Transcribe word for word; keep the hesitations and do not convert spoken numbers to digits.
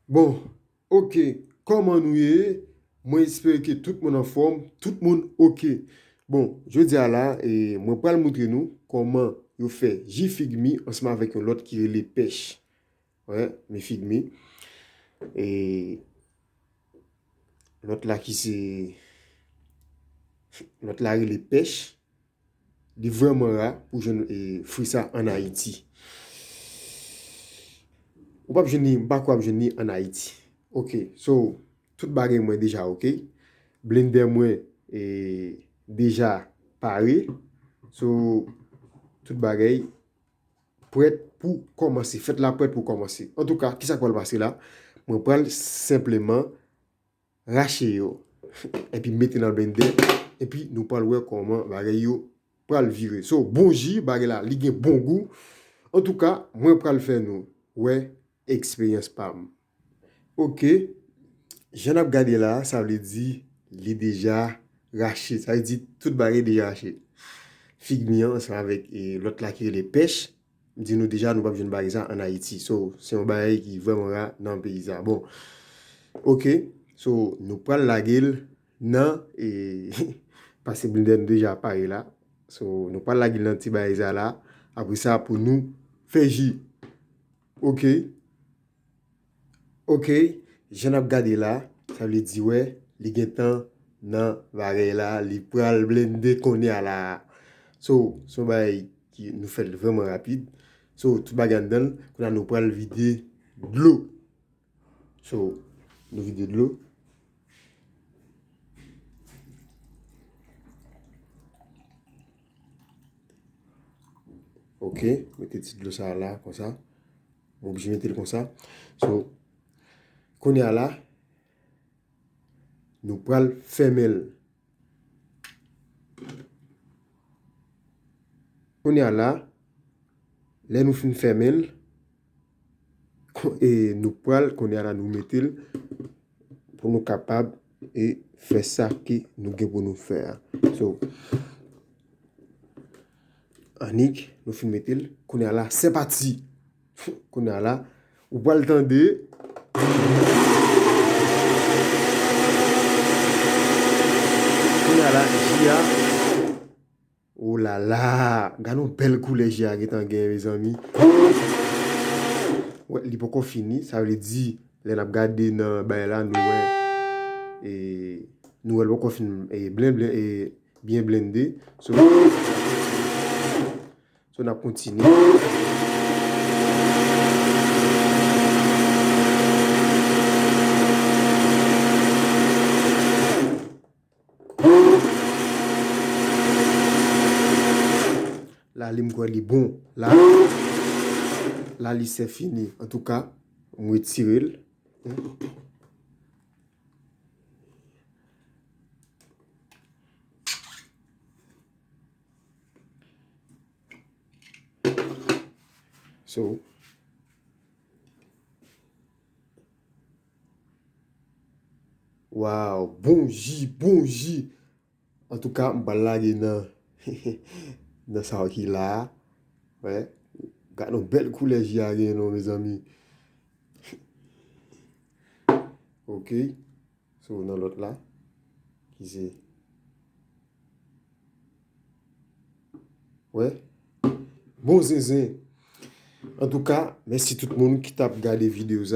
Bon, oke, kòman nou ye? Mwen espere ke tout moun anfòm, tout moun oke. Bon, jodi a la, e, mwen pral montre nou kòman yo fè ji fig mi ansanm avèk yon lòt ki rele pèch. Wè, men fig mi. E lòt la ki se, lòt la rele pèch. Li vrèman ra pou jwenn, e, fwi sa ann Ayiti. Ou p ap jwenn li, m pa kwè w ap jwenn li ann Ayiti. Oke, so, tout bagay mwen deja oke. Blendè mwen, e, deja pare. So, tout bagay prèt pou kòmanse. Fèt la prèt pou kòmanse. Antouka, kisa k pral pase la? Mwen pral senpleman rache yo, epi mete nan blendè, epi nou pral wè kòman bagay yo pral vire. So, bon ji, bagay la, li gen bon gou. Antouka, mwen pral fè nou wè eksperyans pa m. Oke, jan n ap gade la, sa vle di li deja rache. Sa vle di tout bagay deja rache. Fig mi an ansanm avèk, e, lòt la ki rele pèch. M di nou deja, nou p ap jwenn bagay sa ann Ayiti. So, se yon bagay ki vrèman ra nan peyi sa. Bon, oke. So, nou pral lage l nan, e, pase blendè nou deja pare la. So, nou pral lage l nan ti bagay sa la. Apre sa, pou nou fè ji. Oke. Oke, jan n ap gade la, sa vle di, wè, li gentan nan bagay la, li pral blende kounye a la. So, se yon bagay ki nou fè l vrèman rapid. So, tout bagay anndan l, kounye a nou pral vide dlo. So, nou vide dlo. Oke, mete ti dlo sa la, konsa. Mwen oblije mete l konsa. So, kounye a la, nou pral fèmen l. Kounye a la, lè nou fin fèmen l, ko-, e nou pral, kounye a la, nou mete l pou nou kapab e fè sa ke nou gen pou nou fè a. So, annik, nou fin mete l. Kounye a la, se pati. Kounye a la, ou pral tande. Kounye a la, ji a. Oh la la, gade yon bèl koulè ji a gentan gen, mezanmi. Wè, li poko fini, sa vle di, lè n ap gade nan bagay la, nou wè, e, nou wè l poko fin, e, blen, blen, e, byen blende. So, so n ap kontinye. La, li m kwè li bon. La, la, li se fini. Antouka, m retire l. So, wow, bon ji, bon ji. Antouka, m pral lage nan, nan sa ki la a. Wè. Gad yon bèl koulè ji a gen non, mezanmi. Oke. So, nan lòt la. Ki se. Wè. Bon zenzen. Antouka, mèsi tout moun ki t ap gade videyo sa.